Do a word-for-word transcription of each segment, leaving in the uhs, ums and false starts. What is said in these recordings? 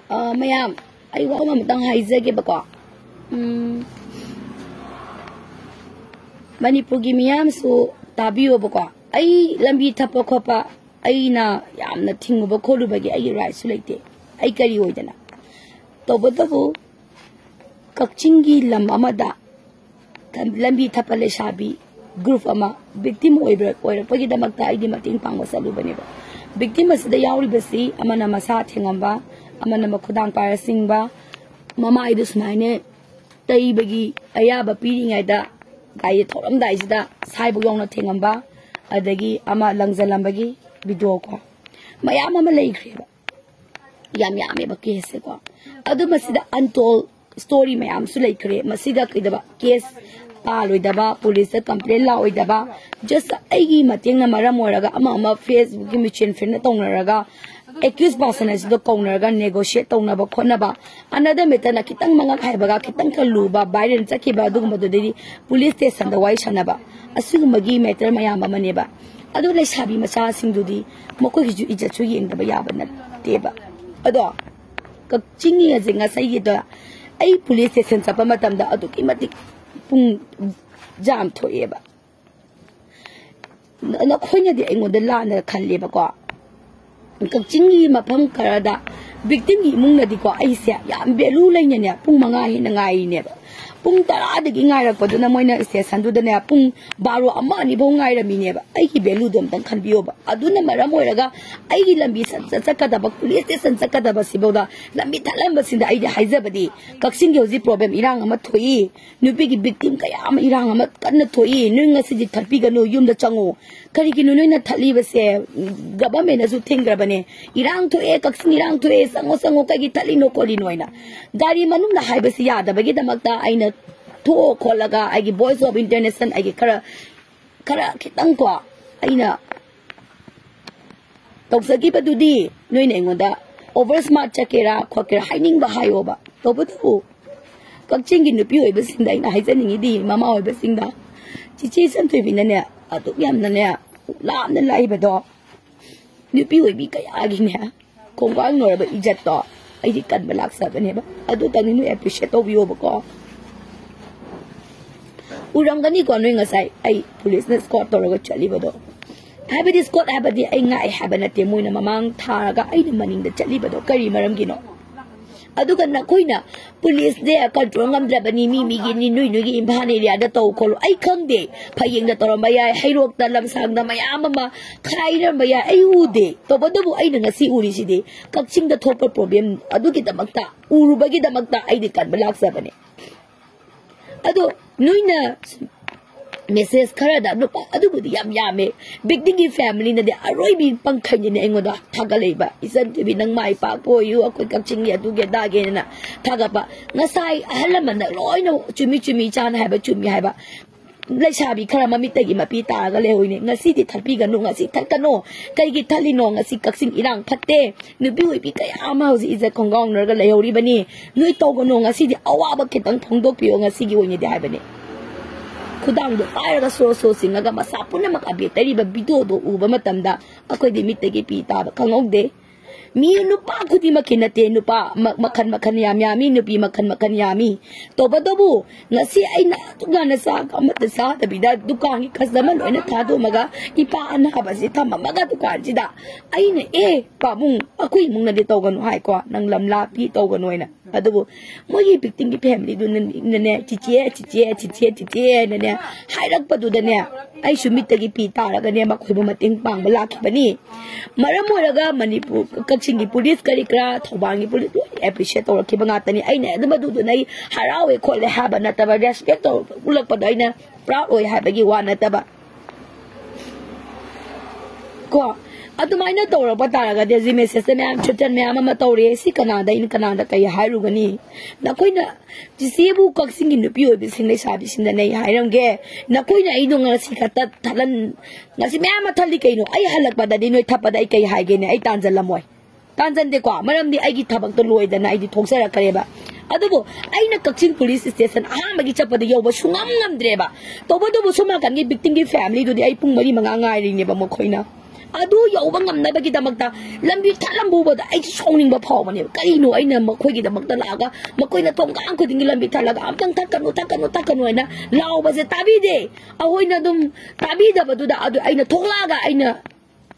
ꯑ, ꯃꯌꯥꯝ, ꯑꯩ ꯋꯥ ꯑꯃꯇꯪ ꯍꯥꯏꯖꯒꯦꯕꯀꯣ꯫ ꯎꯝ, ꯃꯅꯤꯄꯨꯔꯒꯤ ꯃꯤꯌꯥꯝꯁꯨ ꯇꯥꯕꯤꯌꯣꯕꯀꯣ꯫ ꯑꯩ ꯂꯝꯕꯤ ꯊꯠꯄ ꯈꯣꯠꯄ, ꯑꯩꯅ ꯌꯥꯝꯅ ꯊꯤꯡꯉꯨꯕ ꯈꯣꯠꯂꯨꯕꯒꯤ ꯑꯩꯒꯤ ꯔꯥꯏꯠꯁꯨ ꯂꯩꯇꯦ꯫ ꯑꯩ ꯀꯔꯤ ꯑꯣꯏꯗꯅ? ꯇꯧꯕꯇꯕꯨ, ꯀꯛꯆꯤꯡꯒꯤ ꯂꯝ ꯑꯃꯗ ꯂꯝꯕꯤ ꯊꯠꯄ ꯂꯩꯁꯥꯕꯤ ꯒ꯭ꯔꯨꯞ ꯑꯃ ꯚꯤꯛꯇꯤꯝ ꯑꯣꯏꯕ, ꯑꯣꯏꯔꯛꯄꯒꯤꯗꯃꯛꯇ ꯑꯩꯗꯤ ꯃꯇꯦꯡ ꯄꯥꯡꯕ ꯆꯠꯂꯨꯕꯅꯦꯕ꯫ ꯚꯤꯛꯇꯤꯝ ꯑꯁꯤꯗ ꯌꯥꯎꯔꯤꯕꯁꯤ ꯑꯃꯅ ꯃꯁꯥ ꯊꯦꯡꯉꯝꯕ, ꯑꯃꯅ ꯃꯈꯨꯗꯥꯡ ꯄꯥꯏꯔ ꯆꯤꯡꯕ, ꯃꯃꯥꯏꯗꯨ ꯁꯨꯃꯥꯏꯅ ꯇꯩꯕꯒꯤ ꯑꯌꯥꯕ ꯄꯤꯔꯤꯉꯩꯗ ꯒꯥꯔꯤ ꯊꯧꯔꯝꯗꯥꯏꯁꯤꯗ ꯁꯥꯏꯕꯧ ꯌꯧꯅ ꯊꯦꯡꯉꯝꯕ, ꯑꯗꯒꯤ ꯑꯃ ꯂꯪꯖꯜꯂꯝꯕꯒꯤ ꯚꯤꯗꯤꯑꯣ ꯀꯣ, ꯃꯌꯥꯝ ꯑꯃ ꯂꯩꯈ꯭ꯔꯦꯕ꯫ ꯌꯥꯝ ꯌꯥꯝꯃꯦꯕ ꯀꯦꯁꯁꯦꯀꯣ꯫ ꯑꯗꯨ ꯃꯁꯤꯗ ꯑꯟꯇꯣꯜ ꯁ꯭ꯇꯣꯔꯤ ꯃꯌꯥꯝꯁꯨ ꯂꯩꯈ꯭ꯔꯦ꯫ ꯃꯁꯤꯗ ꯀꯩꯗꯧꯕ, ꯀꯦꯁ ꯄꯥꯜꯂꯣꯏꯗꯕ, ꯄꯨꯂꯤꯁꯇ ꯀꯝꯄ꯭ꯂꯦꯟ ꯂꯥꯛꯑꯣꯏꯗꯕ, ꯖꯁ ꯑꯩꯒꯤ ꯃꯇꯦꯡꯅ ꯃꯔꯝ ꯑꯣꯏꯔꯒ ꯑꯃ ꯑꯃ ꯐꯦꯁꯕꯨꯛꯀꯤ ꯃ꯭ꯌꯨꯆꯨꯋꯦꯜ ꯐꯟꯗ ꯇꯧꯅꯔꯒ, ꯑꯦꯀ꯭ꯌꯨꯁ ꯄꯥꯔꯁꯟ ꯑꯁꯤꯗ ꯀꯧꯅꯔꯒ ꯅꯦꯒꯣꯁꯤꯌꯦꯠ ꯇꯧꯅꯕ ꯈꯣꯠꯅꯕ, ꯑꯅꯗꯔ ꯃꯦꯇꯔꯅ ꯈꯤꯇꯪ ꯃꯉꯛ ꯍꯥꯏꯕꯒ ꯈꯤꯇꯪ ꯈꯔ ꯂꯨꯕ, ꯚꯥꯏꯔꯦꯜ ꯆꯠꯈꯤꯕ ꯑꯗꯨꯒꯨꯝꯕꯗꯨꯗꯗꯤ ꯄꯨꯂꯤꯁ ꯁ꯭ꯇꯦꯁꯟꯗ ꯋꯥꯔꯤ ꯁꯥꯟꯅꯕ, ꯑꯁꯤꯒꯨꯝꯕꯒꯤ ꯃꯦꯇꯔ ꯃꯌꯥꯝ ꯑꯃꯅꯦꯕ꯫ ꯑꯗꯨ ꯂꯩꯁꯥꯕꯤ ꯃꯆꯥꯁꯤꯡꯗꯨꯗꯤ ꯃꯈꯣꯏꯒꯤꯁꯨ ꯏꯖꯠꯁꯨ ꯌꯦꯡꯗꯕ ꯌꯥꯕ ꯅꯠꯇꯦꯕ꯫ ꯑꯗꯣ ꯀꯛꯆꯤꯡꯒꯤ ꯍꯧꯖꯤꯛ ꯉꯁꯥꯏꯒꯤꯗꯣ, ꯑꯩ ꯄꯨꯂꯤꯁ ꯁ꯭ꯇꯦꯁꯟ ꯆꯠꯄ ꯃꯇꯝꯗ ꯑꯗꯨꯛꯀꯤ ꯃꯇꯤꯛ ꯄꯨꯡ ꯖꯥꯝ ꯊꯣꯛꯑꯦꯕ꯫ ꯅ-, ꯅꯈꯣꯏꯅꯗꯤ ꯑꯩꯉꯣꯟꯗ ꯂꯥꯟꯅ ꯈꯜꯂꯦꯕꯀꯣ꯫ ꯀꯛꯆꯤꯡꯒꯤ ꯃꯐꯝ ꯈꯔꯗ ꯚꯤꯛꯇꯤꯝꯒꯤ ꯏꯃꯨꯡꯅꯗꯤꯀꯣ, ꯑꯩꯁꯦ ꯌꯥꯝ ꯚꯦꯂꯨ ꯂꯩꯅꯅꯦ ꯄꯨꯡ ꯃꯉꯥ ꯍꯦꯟꯅ ꯉꯥꯏꯔꯤꯅꯦꯕ꯫ ꯄꯨꯡ ꯇꯔꯥꯗꯒꯤ ꯉꯥꯏꯔꯛꯄꯗꯨꯅ ꯃꯣꯏꯅ ꯁ꯭ꯇꯦꯁꯟꯗꯨꯗꯅꯦ ꯄꯨꯡ ꯕꯥꯔꯣ, ꯑꯃ, ꯑꯅꯤ ꯐꯥꯎ ꯉꯥꯏꯔꯝꯃꯤꯅꯦꯕ꯫ ꯑꯩꯒꯤ ꯚꯦꯂꯨꯗꯣ ꯑꯝꯇꯪ ꯈꯟꯕꯤꯌꯣꯕ꯫ ꯑꯗꯨꯅ ꯃꯔꯝ ꯑꯣꯏꯔꯒ ꯑꯩꯒꯤ ꯂꯝꯕꯤ ꯆꯠ-, ꯆꯠ-, ꯆꯠꯀꯗꯕ, ꯄꯨꯂꯤꯁ ꯁ꯭ꯇꯦꯁꯟ ꯆꯠꯀꯗꯕꯁꯤꯐꯥꯎꯗ ꯂꯝꯕꯤ ꯊꯠꯂꯝꯕꯁꯤꯡꯗ ꯑꯩꯗꯤ ꯍꯥꯏꯖꯕꯗꯤ, ꯀꯛꯆꯤꯡꯒꯤ ꯍꯧꯖꯤꯛ ꯄ꯭ꯔꯣꯕ꯭ꯂꯦꯝ, ꯏꯔꯥꯡ ꯑꯃ ꯊꯣꯛꯏ, ꯅꯨꯄꯤꯒꯤ ꯚꯤꯛꯇꯤꯝ ꯀꯌꯥ ꯑꯃ, ꯏꯔꯥꯡ ꯑꯃ ꯀꯟꯅ ꯊꯣꯛꯏ, ꯅꯣꯏ ꯉꯁꯤꯗꯤ ꯊꯠꯄꯤꯒꯅꯨ, ꯌꯨꯝꯗ ꯆꯪꯉꯨ꯫ ꯀꯔꯤꯒꯤꯅꯣ ꯅꯣꯏꯅ ꯊꯠꯂꯤꯕꯁꯦ? ꯒꯚꯔꯟꯃꯦꯟꯅꯁꯨ ꯊꯤꯡꯈ꯭ꯔꯕꯅꯦ, "ꯏꯔꯥꯡ ꯊꯣꯛꯑꯦ, ꯀꯛꯆꯤꯡ ꯏꯔꯥꯡ ꯊꯣꯛꯑꯦ, ꯆꯪꯉꯣ, ꯆꯪꯉꯣ, ꯀꯩꯒꯤ ꯊꯠꯂꯤꯅꯣ ꯈꯣꯠꯂꯤꯅꯣ?" ꯍꯥꯏꯅ꯫ ꯒꯥꯔꯤ ꯃꯅꯨꯡꯗ ꯍꯥꯏꯕꯁꯤ ꯌꯥꯗꯕꯒꯤꯗꯃꯛꯇ ꯑꯩꯅ ꯊꯣꯛꯑ ꯈꯣꯠꯂꯒ ꯑꯩꯒꯤ ꯚꯣꯏꯁ ꯑꯣꯐ ꯏꯟꯇꯔꯅꯦꯁꯅꯦꯜ, ꯑꯩꯒꯤ ꯈꯔ, ꯈꯔ ꯈꯤꯇꯪ ꯀꯣ, ꯑꯩꯅ ꯇꯧꯖꯈꯤꯕꯗꯨꯗꯤ ꯅꯣꯏꯅ ꯑꯩꯉꯣꯟꯗ ꯑꯣꯚꯔ ꯁ꯭ꯃꯥꯔꯠ ꯆꯠꯀꯦꯔꯥ ꯈꯣꯠꯀꯦꯔꯥ ꯍꯥꯏꯅꯤꯡꯕ ꯍꯥꯏꯌꯣꯕ꯫ ꯇꯧꯕꯇꯕꯨ ꯀꯛꯆꯤꯡꯒꯤ ꯅꯨꯄꯤ ꯑꯣꯏꯕꯁꯤꯡꯗ ꯑꯩꯅ ꯍꯥꯏꯖꯅꯤꯡꯉꯤꯗꯤ, ꯃꯃꯥ ꯑꯣꯏꯕꯁꯤꯡꯗ, ꯆꯤꯆꯦ ꯏꯆꯟꯊꯣꯏꯕꯤꯅꯅꯦ ꯑꯗꯨꯛ ꯌꯥꯝꯅꯅꯦ ꯂꯥꯞꯅ ꯂꯥꯛꯏꯕꯗꯣ, ꯅꯨꯄꯤ ꯑꯣꯏꯕꯤ ꯀꯌꯥꯒꯤꯅꯦ ꯈꯣꯡꯒꯥꯡ ꯅꯣꯏꯔꯕ ꯏꯖꯠꯇꯣ ꯑꯩꯗꯤ ꯀꯟꯕ ꯂꯥꯛꯆꯕꯅꯦꯕ꯫ ꯑꯗꯨꯇꯪꯗꯤ ꯅꯣꯏ ꯑꯦꯄ꯭ꯔꯤꯁꯤꯌꯦꯠ ꯇꯧꯕꯤꯌꯣꯕꯀꯣ꯫ ꯎꯔꯝꯒꯅꯤꯀꯣ ꯅꯣꯏ ꯉꯁꯥꯏ ꯑꯩ ꯄꯨꯂꯤꯁꯅ ꯁ꯭ꯀꯣꯠ ꯇꯧꯔꯒ ꯆꯠꯂꯤꯕꯗꯣ꯫ ꯍꯥꯏꯕꯗꯤ ꯁ꯭ꯀꯣꯠ ꯍꯥꯏꯕꯗꯤ ꯑꯩ ꯉꯥꯛꯑꯦ ꯍꯥꯏꯕ ꯅꯠꯇꯦ, ꯃꯣꯏꯅ ꯃꯃꯥꯡ ꯊꯥꯔꯒ ꯑꯩꯅ ꯃꯅꯤꯡꯗ ꯆꯠꯂꯤꯕꯗꯣ ꯀꯔꯤ ꯃꯔꯝꯒꯤꯅꯣ? ꯑꯗꯨꯒ ꯅꯈꯣꯏꯅ ꯄꯨꯂꯤꯁꯅꯦ ꯀꯟꯇ꯭ꯔꯣꯜ ꯉꯝꯗ꯭ꯔꯕꯅꯤ, ꯃꯤ ꯃꯤꯒꯤ ꯅꯤ-, ꯅꯣꯏ ꯅꯣꯏꯒꯤ ꯏꯝꯐꯥꯜ ꯑꯦꯔꯤꯌꯥꯗ ꯇꯧ ꯈꯣꯠꯂꯨ꯫ ꯑꯩ ꯈꯪꯗꯦ, ꯐꯌꯦꯡꯗ ꯇꯧꯔꯝꯕ ꯌꯥꯏ, ꯍꯩꯔꯣꯛꯇ ꯂꯝꯁꯥꯡꯗ ꯃꯌꯥꯝ ꯑꯃ ꯈꯥꯏꯔꯝꯕ ꯌꯥꯏ, ꯑꯩ ꯎꯗꯦ꯫ ꯇꯧꯕꯇꯕꯨ ꯑꯩꯅ ꯉꯁꯤ ꯎꯔꯤꯁꯤꯗꯤ ꯀꯛꯆꯤꯡꯗ ꯊꯣꯛꯄ ꯄ꯭ꯔꯣꯕ꯭ꯂꯦꯝ ꯑꯗꯨꯒꯤꯗꯃꯛꯇ, ꯎꯔꯨꯕꯒꯤꯗꯃꯛꯇ ꯑꯩꯗꯤ ꯀꯟꯕ ꯂꯥꯛꯆꯕꯅꯦ꯫ ꯑꯗꯣ ꯅꯣꯏꯅ ꯃꯦꯁꯦꯖ ꯈꯔꯗ ꯅꯨꯄꯥ ꯑꯗꯨꯕꯨꯗꯤ ꯌꯥꯝ ꯌꯥꯝꯃꯦ꯫ ꯕꯤꯛꯇꯤꯡꯒꯤ ꯐꯦꯃꯤꯂꯤꯅꯗꯤ ꯑꯔꯣꯏꯕꯤ ꯄꯪꯈꯩꯅꯤꯅꯦ ꯑꯩꯉꯣꯟꯗ ꯊꯥꯒꯠꯂꯛꯏꯕ, "ꯏꯆꯟ ꯇꯤꯚꯤ ꯅꯪ ꯃꯥꯏ ꯄꯥꯛꯄ ꯑꯣꯏꯌꯨ, ꯑꯩꯈꯣꯏ ꯀꯛꯆꯤꯡꯒꯤ ꯑꯗꯨꯒꯤ ꯑꯗꯥꯒꯤꯅ" ꯊꯥꯒꯠꯄ꯫ ꯉꯁꯥꯏ ꯑꯍꯜ ꯂꯃꯟꯅ ꯂꯣꯏꯅ ꯆꯨꯝꯃꯤ ꯆꯨꯝꯃꯤ ꯏꯆꯥꯅ ꯍꯥꯏꯕ ꯆꯨꯝꯃꯤ ꯍꯥꯏꯕ꯫ ꯂꯩꯁꯥꯕꯤ ꯈꯔ ꯃꯃꯤꯠꯇꯒꯤ ꯃꯄꯤ ꯇꯥꯔꯒ ꯂꯩꯍꯧꯏꯅꯦ꯫ "ꯉꯁꯤꯗꯤ ꯊꯠꯄꯤꯒꯅꯨ, ꯉꯁꯤ ꯊꯠꯀꯅꯨ, ꯀꯩꯒꯤ ꯊꯠꯂꯤꯅꯣ? ꯉꯁꯤ ꯀꯛꯆꯤꯡ ꯏꯔꯥꯡ ꯐꯠꯇꯦ, ꯅꯨꯄꯤ ꯑꯣꯏꯕꯤ ꯀꯌꯥ ꯑꯃ ꯍꯧꯖꯤꯛ ꯏꯖꯠ ꯈꯣꯡꯒꯥꯎꯅꯔꯒ ꯂꯩꯍꯧꯔꯤꯕꯅꯤ, ꯅꯣꯏ ꯇꯧꯒꯅꯨ, ꯉꯁꯤꯗꯤ ꯑꯋꯥꯕ ꯈꯤꯇꯪ ꯐꯣꯡꯗꯣꯛꯄꯤꯌꯣ ꯉꯁꯤꯒꯤ ꯑꯣꯏꯅꯗꯤ" ꯍꯥꯏꯕꯅꯦ꯫ ꯈꯨꯗꯥꯡꯗꯣ ꯄꯥꯏꯔꯒ ꯁꯣꯔ ꯁꯣꯔ ꯆꯤꯡꯉꯒ ꯃꯁꯥ ꯄꯨꯝꯅꯃꯛ ꯑꯕꯦꯠ ꯇꯩꯔꯤꯕ ꯚꯤꯗꯤꯑꯣꯗꯣ ꯎꯕ ꯃꯇꯝꯗ ꯑꯩꯈꯣꯏꯗꯤ ꯃꯤꯠꯇꯒꯤ ꯄꯤ ꯇꯥꯕ ꯈꯪꯍꯧꯗꯦ꯫ ꯃꯤ ꯅꯨꯄꯥ ꯈꯨꯗꯤꯡꯃꯛꯀꯤ ꯅꯠꯇꯦ, ꯅꯨꯄꯥ ꯃ-, ꯃꯈꯟ ꯃꯈꯟ ꯌꯥꯝ ꯌꯥꯝꯃꯤ, ꯅꯨꯄꯤ ꯃꯈꯟ ꯃꯈꯟ ꯌꯥꯝꯃꯤ꯫ ꯇꯧꯕꯇꯕꯨ ꯉꯁꯤ ꯑꯩꯅ ꯑꯗꯨꯛ ꯌꯥꯝꯅ ꯆꯥꯛ ꯑꯃꯠꯇ ꯆꯥꯗꯕꯤꯗ ꯗꯨꯀꯥꯟꯒꯤ ꯀꯁꯇꯃꯔ ꯂꯣꯏꯅ ꯊꯥꯗꯣꯛꯑꯝꯃꯒ ꯏꯄꯥ ꯑꯅꯥꯕꯁꯤ ꯊꯝꯃꯝꯃꯒ ꯗꯨꯀꯥꯟꯁꯤꯗ ꯑꯩꯅ, "ꯑꯦ ꯄꯥꯕꯨꯡ, ꯑꯩꯈꯣꯏ ꯏꯃꯨꯡꯅꯗꯤ ꯇꯧꯒꯅꯨ ꯍꯥꯏꯀꯣ, ꯅꯪ ꯂꯝ ꯂꯥꯞꯄꯤ, ꯇꯧꯒꯅꯨ" ꯍꯥꯏꯅ꯫ ꯑꯗꯨꯕꯨ ꯃꯣꯏꯒꯤ ꯕꯤꯛꯇꯤꯝꯒꯤ ꯐꯦꯃꯤꯂꯤꯗꯨꯅꯅꯦ, "ꯆꯤꯆꯦ, ꯆꯤꯆꯦ, ꯆꯤꯆꯦ, ꯆꯤꯆꯦ" ꯍꯥꯏꯅꯅꯦ ꯍꯥꯏꯔꯛꯄꯗꯨꯗꯅꯦ ꯑꯩꯁꯨ ꯃꯤꯠꯇꯒꯤ ꯄꯤ ꯇꯥꯔꯒꯅꯦ ꯃꯈꯣꯏꯕꯨ ꯃꯇꯦꯡ ꯄꯥꯡꯕ ꯂꯥꯛꯈꯤꯕꯅꯤ꯫ ꯃꯔꯝ ꯑꯣꯏꯔꯒ ꯃꯅꯤꯄꯨꯔ, ꯀꯛꯆꯤꯡꯒꯤ ꯄꯨꯂꯤꯁ ꯀꯔꯤ ꯀꯔꯥ, ꯊꯧꯕꯥꯜꯒꯤ ꯄꯨꯂꯤꯁ ꯂꯣꯏꯅ ꯑꯦꯄ꯭ꯔꯤꯁꯤꯌꯦꯠ ꯇꯧꯔꯛꯈꯤꯕ ꯉꯥꯛꯇꯅꯤ꯫ ꯑꯩꯅ ꯑꯗꯨꯝ ꯑꯗꯨꯗꯨꯅ ꯑꯩ ꯍꯔꯥꯎꯋꯦ ꯈꯣꯠꯂꯦ ꯍꯥꯏꯕ ꯅꯠꯇꯕ, ꯔꯦꯁꯄꯦꯛ ꯇꯧꯔꯛꯄ ꯎꯠꯂꯛꯄꯗꯣ ꯑꯩꯅ ꯄ꯭ꯔꯥꯎꯗ ꯑꯣꯏ ꯍꯥꯏꯕꯒꯤ ꯋꯥ ꯅꯠꯇꯕ꯫ ꯀꯣ, ꯑꯗꯨꯃꯥꯏꯅ ꯇꯧꯔꯛꯄ ꯇꯥꯔꯒꯗꯤ ꯍꯧꯖꯤꯛ ꯃꯦꯁꯦꯖꯇ ꯃꯌꯥꯝ, ꯊ꯭ꯔꯦꯇꯟ ꯃꯌꯥꯝ ꯑꯃ ꯇꯧꯔꯦ꯫ ꯁꯤ ꯀꯅꯥꯗ, ꯑꯩꯅ ꯀꯅꯥꯗ ꯀꯩ ꯍꯥꯏꯔꯨꯒꯅꯤ? ꯅꯈꯣꯏꯅ ꯆꯤꯆꯦꯕꯨ ꯀꯛꯆꯤꯡꯒꯤ ꯅꯨꯄꯤ ꯑꯣꯏꯕꯤꯁꯤꯡ, ꯂꯩꯁꯥꯕꯤꯁꯤꯡꯗꯅꯦ ꯑꯩ ꯍꯥꯏꯔꯝꯒꯦ, ꯅꯈꯣꯏꯅ ꯑꯩꯗꯣ ꯉꯁꯤ ꯈꯛꯇ ꯊꯠꯍꯟ-, ꯉꯁꯤ ꯃꯌꯥꯝ ꯑꯃ ꯊꯠꯂꯤ ꯀꯩꯅꯣ? ꯑꯩ ꯍꯜꯂꯛꯄꯗꯗꯤ ꯅꯣꯏ ꯊꯠꯄꯗ ꯑꯩ ꯀꯩ ꯍꯥꯏꯒꯦꯅꯦ? ꯑꯩ ꯇꯥꯟꯖꯜꯂꯝꯃꯣꯏ, ꯇꯥꯟꯖꯟꯗꯦꯀꯣ, ꯃꯔꯝꯗꯤ ꯑꯩꯒꯤ ꯊꯕꯛꯇꯣ ꯂꯣꯏꯗꯅ ꯑꯩꯗꯤ ꯊꯣꯛꯆꯔꯛꯈ꯭ꯔꯦꯕ꯫ ꯑꯗꯨꯕꯨ ꯑꯩꯅ ꯀꯛꯆꯤꯡ ꯄꯨꯂꯤꯁ ꯁ꯭ꯇꯦꯁꯟ ꯑꯍꯥꯟꯕꯒꯤ ꯆꯠꯄꯗ ꯌꯧꯕ ꯁꯨꯡꯉꯝ ꯉꯝꯗ꯭ꯔꯦꯕ꯫ ꯇꯧꯕꯇꯕꯨ ꯁꯣꯝ ꯅꯥꯀꯟꯒꯤ ꯕꯤꯛꯇꯤꯝꯒꯤ ꯐꯦꯃꯤꯂꯤꯗꯨꯗꯤ ꯑꯩ ꯄꯨꯡ ꯃꯔꯤ ꯃꯉꯥ ꯉꯥꯏꯔꯤꯅꯦꯕ ꯃꯈꯣꯏꯅ꯫ ꯑꯗꯨ ꯌꯧꯕ ꯉꯝꯅꯕꯒꯤꯗꯃꯛꯇ ꯂꯝꯕꯤ ꯊꯠꯂꯝꯕ ꯎꯕꯗ ꯑꯩꯁꯨ ꯁꯥꯎꯅꯤꯡꯕ ꯐꯥꯎꯕꯅꯦꯕ꯫ ꯀꯔꯤꯅꯣ ꯑꯩꯅ ꯃꯈꯣꯏꯒꯤꯗꯃꯛꯇ ꯂꯥꯛꯑꯒ ꯃꯈꯣꯏꯅ ꯊꯣꯡꯒꯥꯡ ꯈꯨꯗꯤꯡꯒꯤ ꯂꯝꯕꯤ ꯊꯠꯂꯒ "ꯑꯝꯇꯪ ꯊꯠꯀꯅꯨ, ꯊꯠꯀꯅꯨ, ꯊꯠꯀꯅꯨ" ꯍꯥꯏꯅ ꯂꯥꯎꯕꯁꯦ ꯇꯥꯕꯤꯗꯦ꯫ ꯑꯩꯈꯣꯏꯅ ꯑꯗꯨꯝ ꯇꯥꯕꯤꯗꯕꯗꯨꯗ ꯑꯗꯨ ꯑꯩꯅ ꯊꯣꯛꯂꯛꯑꯒ ꯑꯩꯅ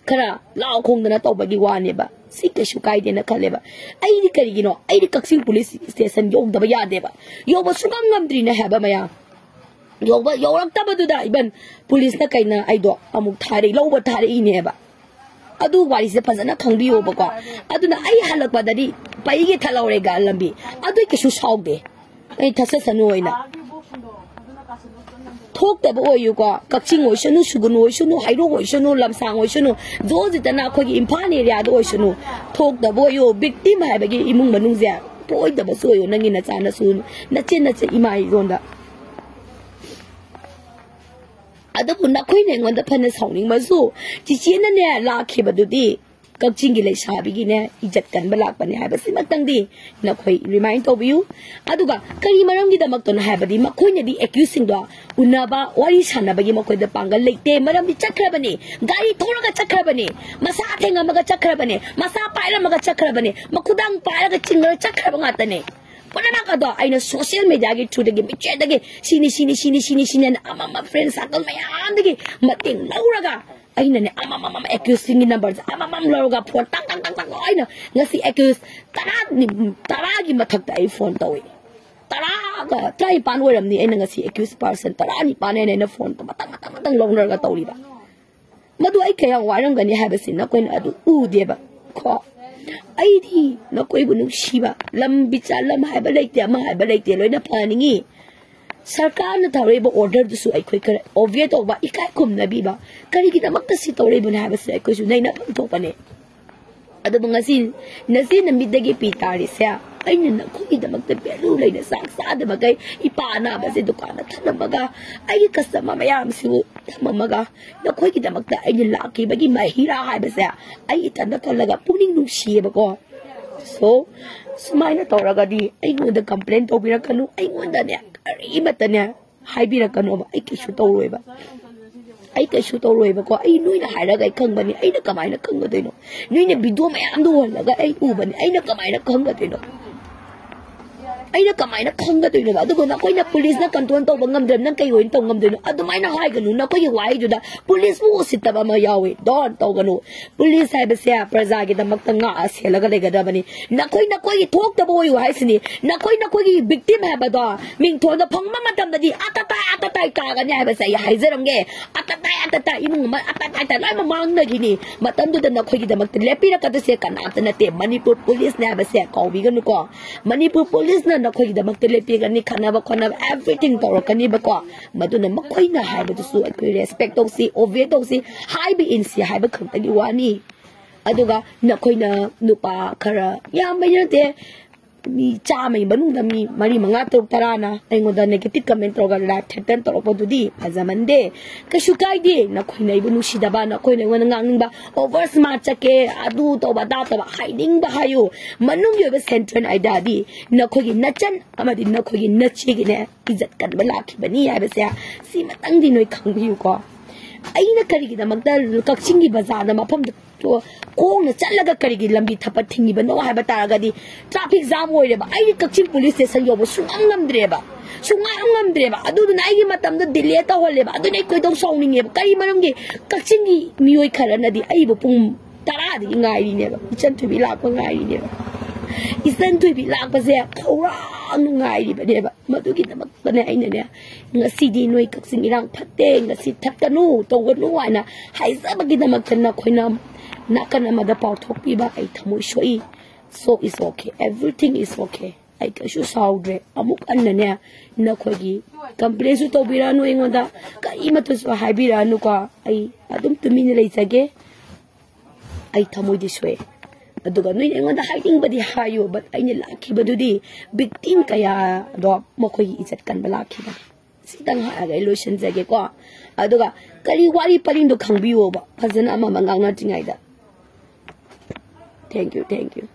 ꯈꯔ ꯂꯥꯎ ꯈꯣꯡꯗꯅ ꯇꯧꯕꯒꯤ ꯋꯥꯅꯦꯕ꯫ ꯁꯤ ꯀꯩꯁꯨ ꯀꯥꯏꯗꯦꯅ ꯈꯜꯂꯦꯕ꯫ ꯑꯩꯗꯤ ꯀꯔꯤꯒꯤꯅꯣ? ꯑꯩꯗꯤ ꯀꯛꯆꯤꯡ ꯄꯨꯂꯤꯁ ꯁ꯭ꯇꯦꯁꯟ ꯌꯧꯗꯕ ꯌꯥꯗꯦꯕ꯫ ꯌꯧꯕ ꯁꯨꯡꯉꯝ ꯉꯝꯗ꯭ꯔꯤꯅꯦ ꯍꯥꯏꯕ ꯃꯌꯥꯝ꯫ ꯌꯧꯕ, ꯌꯧꯔꯛꯇꯕꯗꯨꯗ ꯏꯕꯟ ꯄꯨꯂꯤꯁꯅ ꯀꯩꯅ ꯑꯩꯗꯣ ꯑꯃꯨꯛ ꯊꯥꯔꯛꯏ, ꯂꯧꯕ ꯊꯥꯔꯛꯏꯅꯦꯕ꯫ ꯑꯗꯨ ꯋꯥꯔꯤꯁꯦ ꯐꯖꯅ ꯈꯪꯕꯤꯌꯣꯕꯀꯣ꯫ ꯑꯗꯨꯅ ꯑꯩ ꯍꯜꯂꯛꯄꯗꯗꯤ ꯄꯩꯒꯦ ꯊꯠꯍꯧꯔꯦ ꯒꯥ ꯂꯝꯕꯤ꯫ ꯑꯗꯨꯏ ꯀꯩꯁꯨ ꯁꯥꯎꯗꯦ꯫ ꯑꯩ ꯊꯠꯆꯁꯅꯨ ꯑꯣꯏꯅ꯫ ꯊꯣꯛꯇꯕ ꯑꯣꯏꯌꯨꯀꯣ꯫ ꯀꯛꯆꯤꯡ ꯑꯣꯏꯁꯅꯨ, ꯁꯨꯒꯨꯅꯨ ꯑꯣꯏꯁꯅꯨ, ꯍꯩꯔꯣꯛ ꯑꯣꯏꯁꯅꯨ, ꯂꯝꯁꯥꯡ ꯑꯣꯏꯁꯅꯨ, ꯖꯣꯖꯤꯇꯅ ꯑꯩꯈꯣꯏꯒꯤ ꯏꯝꯐꯥꯜ ꯑꯦꯔꯤꯌꯥꯗ ꯑꯣꯏꯁꯅꯨ, ꯊꯣꯛꯇꯕ ꯑꯣꯏꯌꯨ꯫ ꯚꯤꯛꯇꯤꯝ ꯍꯥꯏꯕꯒꯤ ꯏꯃꯨꯡ ꯃꯅꯨꯡꯁꯦ ꯄꯣꯏꯗꯕꯁꯨ ꯑꯣꯏꯌꯨ꯫ ꯅꯪꯒꯤ ꯅꯆꯥ ꯅꯁꯨ, ꯅꯆꯦ ꯅꯆꯦ ꯏꯃꯥ ꯏꯔꯣꯟꯗ꯫ ꯑꯗꯨꯕꯨ ꯅꯈꯣꯏꯅ ꯑꯩꯉꯣꯟꯗ ꯐꯅ ꯁꯥꯎꯅꯤꯡꯕꯁꯨ, ꯆꯤꯆꯦꯅꯅꯦ ꯂꯥꯛꯈꯤꯕꯗꯨꯗꯤ ꯀꯛꯆꯤꯡꯒꯤ ꯂꯩꯁꯥꯕꯤꯒꯤꯅꯦ ꯏꯖꯠ ꯀꯟꯕ ꯂꯥꯛꯄꯅꯦ ꯍꯥꯏꯕꯁꯤꯃꯛꯇꯪꯗꯤ ꯅꯈꯣꯏ ꯔꯤꯃꯥꯏꯟ ꯇꯧꯕꯤꯌꯨ꯫ ꯑꯗꯨꯒ ꯀꯔꯤ ꯃꯔꯝꯒꯤꯗꯃꯛꯇꯅꯣ ꯍꯥꯏꯕꯗꯤ ꯃꯈꯣꯏꯅꯗꯤ ꯑꯦꯀ꯭ꯌꯨꯁꯁꯤꯡꯗꯣ ꯎꯅꯕ, ꯋꯥꯔꯤ ꯁꯥꯟꯅꯕꯒꯤ ꯃꯈꯣꯏꯗ ꯄꯥꯡꯒꯜ ꯂꯩꯇꯦ꯫ ꯃꯔꯝꯗꯤ ꯆꯠꯈ꯭ꯔꯕꯅꯤ, ꯒꯥꯔꯤ ꯊꯧꯔꯒ ꯆꯠꯈ꯭ꯔꯕꯅꯤ, ꯃꯁꯥ ꯊꯦꯡꯉꯝꯃꯒ ꯆꯠꯈ꯭ꯔꯕꯅꯤ, ꯃꯁꯥ ꯄꯥꯏꯔꯝꯃꯒ ꯆꯠꯈ꯭ꯔꯕꯅꯤ, ꯃꯈꯨꯗꯥꯡ ꯄꯥꯏꯔꯒ ꯆꯤꯡꯉꯒ ꯆꯠꯈ꯭ꯔꯕ ꯉꯥꯛꯇꯅꯦ꯫ ꯄꯨꯝꯅꯃꯛ ꯑꯗꯣ ꯑꯩꯅ ꯁꯣꯁꯤꯌꯦꯜ ꯃꯦꯗꯤꯌꯥꯒꯤ ꯊ꯭ꯔꯨꯗꯒꯤ, ꯃꯤꯆꯦꯗꯒꯤ ꯁꯤꯅꯤ, ꯁꯤꯅꯤ, ꯁꯤꯅꯤ, ꯁꯤꯅꯤ, ꯁꯤꯅꯤ ꯍꯥꯏꯅ ꯑꯃꯃꯝ ꯐ꯭ꯔꯦꯟ ꯁꯥꯔꯀꯜ ꯃꯌꯥꯝꯗꯒꯤ ꯃꯇꯦꯡ ꯂꯧꯔꯒ ꯑꯩꯅꯅꯦ ꯑꯃꯃꯝ ꯑꯦꯀ꯭ꯌꯨꯁꯁꯤꯡꯒꯤ ꯅꯝꯕꯔꯁꯦ ꯑꯃꯃꯝ ꯂꯧꯔꯒ ꯐꯣꯟ ꯇꯪ ꯇꯪ ꯇꯪ ꯇꯪ ꯂꯣꯏꯅ ꯉꯁꯤ ꯑꯦꯀ꯭ꯌꯨꯁ ꯇꯔꯥ, ꯇꯔꯥꯒꯤ ꯃꯊꯛꯇ ꯑꯩ ꯐꯣꯟ ꯇꯧꯏ꯫ ꯇꯔꯥꯒ ꯇꯔꯥꯅꯤꯄꯥꯟ ꯑꯣꯏꯔꯝꯅꯤ ꯑꯩꯅ ꯉꯁꯤ ꯑꯦꯀ꯭ꯌꯨꯁ ꯄꯥꯔꯁꯟ ꯇꯔꯥꯅꯤꯄꯥꯟ ꯍꯥꯏꯅ ꯑꯩꯅ ꯐꯣꯟ ꯃꯊꯪ ꯃꯊꯪ ꯃꯊꯪ ꯂꯧꯅꯔꯒ ꯇꯧꯔꯤꯕ꯫ ꯃꯗꯨ ꯑꯩ ꯀꯌꯥꯝ ꯋꯥꯔꯝꯒꯅꯤ ꯍꯥꯏꯕꯁꯤ ꯅꯈꯣꯏꯅ ꯑꯗꯨ ꯎꯗꯦꯕ ꯀꯣ꯫ ꯑꯩꯗꯤ ꯅꯈꯣꯏꯕꯨ ꯅꯨꯡꯁꯤꯕ, ꯂꯝ ꯕꯤꯆꯥ, ꯂꯝ ꯍꯥꯏꯕ ꯂꯩꯇꯦ, ꯑꯃ ꯍꯥꯏꯕ ꯂꯩꯇꯦ, ꯂꯣꯏꯅ ꯐꯅꯤꯡꯉꯤ꯫ ꯁꯔꯀꯥꯔꯅ ꯊꯥꯔꯛꯏꯕ ꯑꯣꯔꯗꯔꯗꯨꯁꯨ ꯑꯩꯈꯣꯏ ꯈꯔ ꯑꯣꯕꯦ ꯇꯧꯕ, ꯏꯀꯥꯏ ꯈꯨꯝꯅꯕꯤꯕ, ꯀꯔꯤꯒꯤꯗꯃꯛꯇ ꯁꯤ ꯇꯧꯔꯛꯏꯕꯅꯣ ꯍꯥꯏꯕꯁꯤ ꯑꯩꯈꯣꯏꯁꯨ ꯅꯩꯅꯐꯝ ꯊꯣꯛꯄꯅꯦ꯫ ꯑꯗꯨꯕꯨ ꯉꯁꯤ ꯅꯆꯦ ꯅꯨꯃꯤꯠꯇꯒꯤ ꯄꯤ ꯇꯥꯔꯤꯁꯦ, ꯑꯩꯅ ꯅꯈꯣꯏꯒꯤꯗꯃꯛꯇ ꯚꯦꯂꯨ ꯂꯩꯅ ꯆꯥꯛ ꯆꯥꯗꯕꯈꯩ, ꯏꯄꯥ ꯑꯅꯥꯕꯁꯦ ꯗꯨꯀꯥꯟꯗ ꯊꯝꯂꯝꯃꯒ, ꯑꯩꯒꯤ ꯀꯁꯇꯃꯔ ꯃꯌꯥꯝꯁꯤꯕꯨ ꯊꯝꯃꯝꯃꯒ, ꯅꯈꯣꯏꯒꯤꯗꯃꯛꯇ ꯑꯩꯅ ꯂꯥꯛꯈꯤꯕꯒꯤ ꯃꯍꯤꯔꯥ ꯍꯥꯏꯕꯁꯦ ꯑꯩ ꯏꯊꯟꯗ ꯈꯜꯂꯒ ꯄꯨꯛꯅꯤꯡ ꯅꯨꯡꯁꯤꯌꯦꯕꯀꯣ꯫ ꯁꯣ, ꯁꯨꯃꯥꯏꯅ ꯇꯧꯔꯒꯗꯤ ꯑꯩꯉꯣꯟꯗ ꯀꯝꯄ꯭ꯂꯦꯟ ꯇꯧꯕꯤꯔꯛꯀꯅꯨ, ꯑꯩꯉꯣꯟꯗꯅꯦ ꯀꯔꯤꯃꯠꯇꯅꯦ ꯍꯥꯏꯕꯤꯔꯛꯀꯅꯣꯕ, ꯑꯩ ꯀꯩꯁꯨ ꯇꯧꯔꯣꯏꯕ꯫ ꯑꯩ ꯀꯩꯁꯨ ꯇꯧꯔꯣꯏꯕꯀꯣ꯫ ꯑꯩ ꯅꯣꯏꯅ ꯍꯥꯏꯔꯒ ꯑꯩ ꯈꯪꯕꯅꯤ꯫ ꯑꯩꯅ ꯀꯃꯥꯏꯅ ꯈꯪꯒꯗꯣꯏꯅꯣ? ꯅꯣꯏꯅ ꯚꯤꯗꯤꯑꯣ ꯃꯌꯥꯝꯗꯣ ꯎꯍꯜꯂꯒ ꯑꯩ ꯎꯕꯅꯤ꯫ ꯑꯩꯅ ꯀꯃꯥꯏꯅ ꯈꯪꯒꯗꯣꯏꯅꯣ? ꯑꯩꯅ ꯀꯃꯥꯏꯅ ꯈꯪꯒꯗꯣꯏꯅꯣꯕ? ꯑꯗꯨꯒ ꯅꯈꯣꯏꯅ ꯄꯨꯂꯤꯁꯅ ꯀꯟꯇ꯭ꯔꯣꯜ ꯇꯧꯕ ꯉꯝꯗ꯭ꯔꯕ ꯅꯪ ꯀꯩ ꯑꯣꯏꯅ ꯇꯧ ꯉꯝꯗꯣꯏꯅꯣ? ꯑꯗꯨꯃꯥꯏꯅ ꯍꯥꯏꯒꯅꯨ꯫ ꯅꯈꯣꯏꯒꯤ ꯋꯥꯍꯩꯗꯨꯗ ꯄꯨꯂꯤꯁꯄꯨ ꯎꯁꯤꯠꯇꯕ ꯑꯃ ꯌꯥꯎꯏ꯫ ꯗꯣꯟ ꯇꯧꯒꯅꯨ꯫ ꯄꯨꯂꯤꯁ ꯍꯥꯏꯕꯁꯦ ꯄ꯭ꯔꯖꯥꯒꯤꯗꯃꯛꯇ ꯉꯥꯛꯑ ꯁꯦꯜꯂꯒ ꯂꯩꯒꯗꯕꯅꯤ꯫ ꯅꯈꯣꯏ ꯅꯈꯣꯏꯒꯤ ꯊꯣꯛꯇꯕ ꯑꯣꯏꯌꯨ ꯍꯥꯏꯁꯤꯅꯤ꯫ ꯅꯈꯣꯏ ꯅꯈꯣꯏꯒꯤ ꯕꯤꯛꯇꯤꯝ ꯍꯥꯏꯕꯗꯣ ꯃꯤꯡꯊꯣꯟꯗ ꯐꯪꯕ ꯃꯇꯝꯗꯗꯤ ꯑꯇꯇꯥꯏ ꯑꯇꯇꯥꯏ ꯇꯥꯒꯅꯤ ꯍꯥꯏꯕꯁꯦ ꯑꯩ ꯍꯥꯏꯖꯔꯝꯒꯦ꯫ ꯑꯇꯇꯥꯏ ꯑꯇꯇꯥꯏ ꯏꯃꯨꯡ ꯑꯃ ꯑꯇꯇꯥꯏ ꯂꯣꯏꯅꯃꯛ ꯃꯥꯡꯅꯈꯤꯅꯤ꯫ ꯃꯇꯝꯗꯨꯗ ꯅꯈꯣꯏꯒꯤꯗꯃꯛꯇ ꯂꯦꯞꯄꯤꯔꯛꯀꯗꯣꯏꯁꯦ ꯀꯅꯥꯝꯇ ꯅꯠꯇꯦ꯫ ꯃꯅꯤꯄꯨꯔ ꯄꯨꯂꯤꯁꯅꯦ ꯍꯥꯏꯕꯁꯦ ꯀꯥꯎꯕꯤꯒꯅꯨꯀꯣ꯫ ꯃꯅꯤꯄꯨꯔ ꯄꯨꯂꯤꯁꯅ ꯅꯈꯣꯏꯒꯤꯗꯃꯛꯇ ꯂꯦꯞꯄꯤꯒꯅꯤ꯫ ꯈꯠꯅꯕ ꯈꯣꯠꯅꯕ everything ꯇꯧꯔꯛꯀꯅꯤꯕꯀꯣ꯫ ꯃꯗꯨꯅ ꯃꯈꯣꯏꯅ ꯍꯥꯏꯕꯗꯨꯁꯨ ꯑꯩꯈꯣꯏ ꯔꯦꯁꯄꯦꯛ ꯇꯧꯁꯤ, ꯑꯣꯕꯦ ꯇꯧꯁꯤ, ꯍꯥꯏꯕ ꯏꯟꯁꯤ ꯍꯥꯏꯕ ꯈꯛꯇꯒꯤ ꯋꯥꯅꯤ꯫ ꯑꯗꯨꯒ ꯅꯈꯣꯏꯅ ꯅꯨꯄꯥ ꯈꯔ, ꯌꯥꯝꯕꯩ ꯅꯠꯇꯦ, ꯃꯤ ꯆꯥꯝꯃꯒꯤ ꯃꯅꯨꯡꯗ ꯃꯤ ꯃꯔꯤ, ꯃꯉꯥ, ꯇꯔꯨꯛ, ꯇꯔꯥꯅ ꯑꯩꯉꯣꯟꯗ negative comment ꯇꯧꯔꯒ live threaten ꯇꯧꯔꯛꯄꯗꯨꯗꯤ ꯐꯖꯃꯟꯗꯦ꯫ ꯀꯩꯁꯨ ꯀꯥꯏꯗꯦ꯫ ꯅꯈꯣꯏꯅ ꯑꯩꯕꯨ ꯅꯨꯡꯁꯤꯗꯕ, ꯅꯈꯣꯏꯅ ꯑꯩꯉꯣꯟꯗ ꯉꯥꯡꯅꯤꯡꯕ, over smart ꯆꯠꯀꯦ, ꯑꯗꯨ ꯇꯧꯕ, ꯑꯗꯥ ꯇꯧꯕ, ꯍꯥꯏꯅꯤꯡꯕ ꯍꯥꯏꯌꯨ꯫ ꯃꯅꯨꯡꯒꯤ ꯑꯣꯏꯕ central idea ꯗꯤ ꯅꯈꯣꯏꯒꯤ ꯅꯆꯟ ꯑꯃꯗꯤ ꯅꯈꯣꯏꯒꯤ ꯅꯆꯦꯒꯤꯅꯦ ꯏꯖꯠ ꯀꯟꯕ ꯂꯥꯛꯈꯤꯕꯅꯤ ꯍꯥꯏꯕꯁꯦ ꯁꯤꯃꯇꯪꯗꯤ ꯅꯣꯏ ꯈꯪꯕꯤꯌꯨꯀꯣ꯫ ꯑꯩꯅ ꯀꯔꯤꯒꯤꯗꯃꯛꯇ ꯀꯛꯆꯤꯡꯒꯤ ꯕꯖꯥꯔꯗ ꯃꯐꯝꯗ ꯈꯣꯡꯅ ꯆꯠꯂꯒ ꯀꯔꯤꯒꯤ ꯂꯝꯕꯤ ꯊꯠꯄ ꯊꯤꯡꯉꯤꯕꯅꯣ ꯍꯥꯏꯕ ꯇꯥꯔꯒꯗꯤ, traffic jam ꯑꯣꯏꯔꯦꯕ꯫ ꯑꯩꯗꯤ ꯀꯛꯆꯤꯡ ꯄꯨꯂꯤꯁ ꯁ꯭ꯇꯦꯁꯟ ꯌꯧꯕ ꯁꯨꯡꯉꯝ ꯉꯝꯗ꯭ꯔꯦꯕ, ꯁꯨꯡꯉꯝ ꯉꯝꯗ꯭ꯔꯦꯕ꯫ ꯑꯗꯨꯗꯨꯅ ꯑꯩꯒꯤ ꯃꯇꯝꯗꯣ delay ꯇꯧꯍꯜꯂꯦꯕ꯫ ꯑꯗꯨꯅ ꯑꯩ ꯈꯣꯏꯗꯧ ꯁꯥꯎꯅꯤꯡꯉꯦꯕ꯫ ꯀꯔꯤ ꯃꯔꯝꯒꯤ? ꯀꯛꯆꯤꯡꯒꯤ ꯃꯤꯑꯣꯏ ꯈꯔꯅꯗꯤ ꯑꯩꯕꯨ ꯄꯨꯡ ꯇꯔꯥꯗꯒꯤ ꯉꯥꯏꯔꯤꯅꯦꯕ, ꯏꯆꯟ ꯊꯣꯏꯕꯤ ꯂꯥꯛꯄ ꯉꯥꯏꯔꯤꯅꯦꯕ꯫ ꯏꯆꯟ ꯊꯣꯏꯕꯤ ꯂꯥꯛꯄꯁꯦ ꯈꯧꯔꯥꯡꯅ ꯉꯥꯏꯔꯤꯕꯅꯦꯕ꯫ ꯃꯗꯨꯒꯤꯗꯃꯛꯇꯅꯦ ꯑꯩꯅꯅꯦ, ꯉꯁꯤꯗꯤ ꯅꯣꯏ ꯀꯛꯆꯤꯡ ꯏꯔꯥꯡ ꯐꯠꯇꯦ, ꯉꯁꯤ ꯊꯠꯀꯅꯨ, ꯇꯧꯒꯅꯨ ꯍꯥꯏꯅ ꯍꯥꯏꯖꯕꯒꯤꯗꯃꯛꯇ ꯅꯈꯣꯏꯅ ꯅꯥꯀꯟ ꯑꯃꯗ ꯄꯥꯎꯊꯣꯛꯄꯤꯕ ꯑꯩ ꯊꯃꯣꯏ ꯁꯣꯛꯏ꯫ So it's okay, everything is okay. ꯑꯩ ꯀꯩꯁꯨ ꯁꯥꯎꯗ꯭ꯔꯦ꯫ ꯑꯃꯨꯛ ꯍꯟꯅꯅꯦ ꯅꯈꯣꯏꯒꯤ complain ꯁꯨ ꯇꯧꯕꯤꯔꯛꯑꯅꯨ ꯑꯩꯉꯣꯟꯗ, ꯀꯔꯤꯃꯠꯇꯁꯨ ꯍꯥꯏꯕꯤꯔꯛꯑꯅꯨꯀꯣ꯫ ꯑꯩ ꯑꯗꯨꯝ ꯇꯨꯃꯤꯟꯅ ꯂꯩꯖꯒꯦ꯫ ꯑꯩ ꯊꯃꯣꯏꯗꯤ ꯁꯣꯛꯑꯦ꯫ ꯑꯗꯨꯒ ꯅꯣꯏꯅ ꯑꯩꯉꯣꯟꯗ ꯍꯥꯏꯅꯤꯡꯕꯗꯤ ꯍꯥꯏꯌꯨ, but ꯑꯩꯅ ꯂꯥꯛꯈꯤꯕꯗꯨꯗꯤ victim ꯀꯌꯥꯗꯣ ꯃꯈꯣꯏꯒꯤ ꯏꯖꯠ ꯀꯟꯕ ꯂꯥꯛꯈꯤꯕꯅꯤ꯫ ꯁꯤꯇꯪ ꯍꯥꯏꯔꯒ ꯑꯩ ꯂꯣꯏꯁꯤꯟꯖꯒꯦꯀꯣ꯫ ꯑꯗꯨꯒ ꯀꯔꯤ ꯋꯥꯔꯤ ꯄꯔꯤꯡꯗꯣ ꯈꯪꯕꯤꯌꯣꯕ ꯐꯖꯅ ꯑꯃ ꯑꯃ ꯉꯥꯡꯅꯗ꯭ꯔꯤꯉꯩꯗ꯫ Thank you, thank you꯫